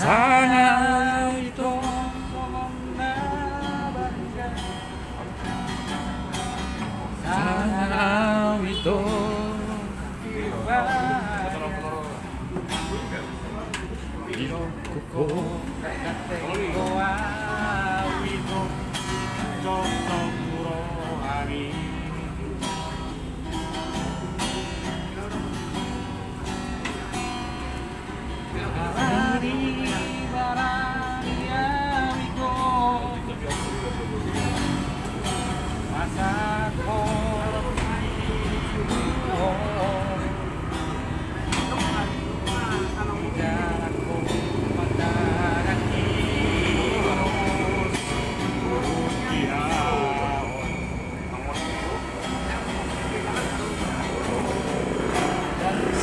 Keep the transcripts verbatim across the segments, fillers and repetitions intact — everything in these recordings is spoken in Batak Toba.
Sanga au i tong songon na bangga. Sanga au i tong. Di rohangku ho. Ganteng ho au i tong. Cocok tu rohami.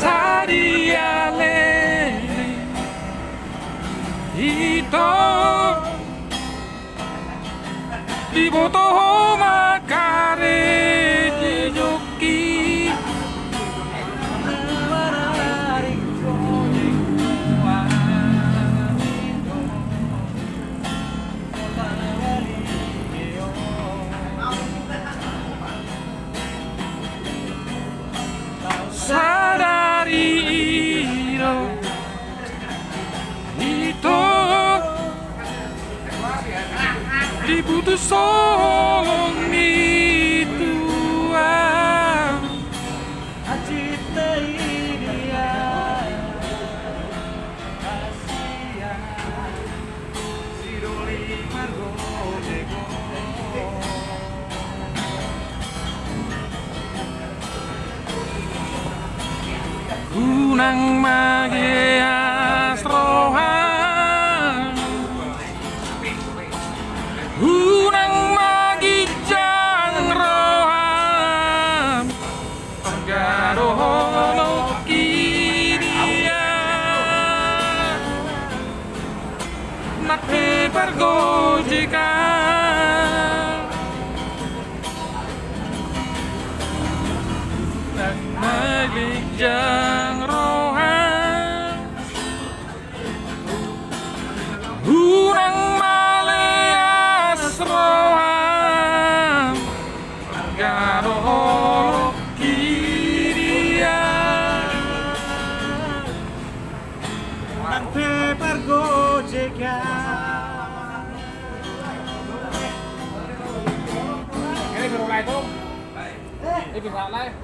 Sadia leleng ito, diboto ho ma karejo jokki. Sadari i do ito diputus holong ni Tuhan. Acinta i dia. Unang mageas roham, unang maginjang roham. Angka do holong i dia, nang pe pargojekan, unang maginjang roham. Unang maleas roham, angka do holong i dia, nang pe pargojekan. Ini baru mulai tuh. Ini bisa mulai.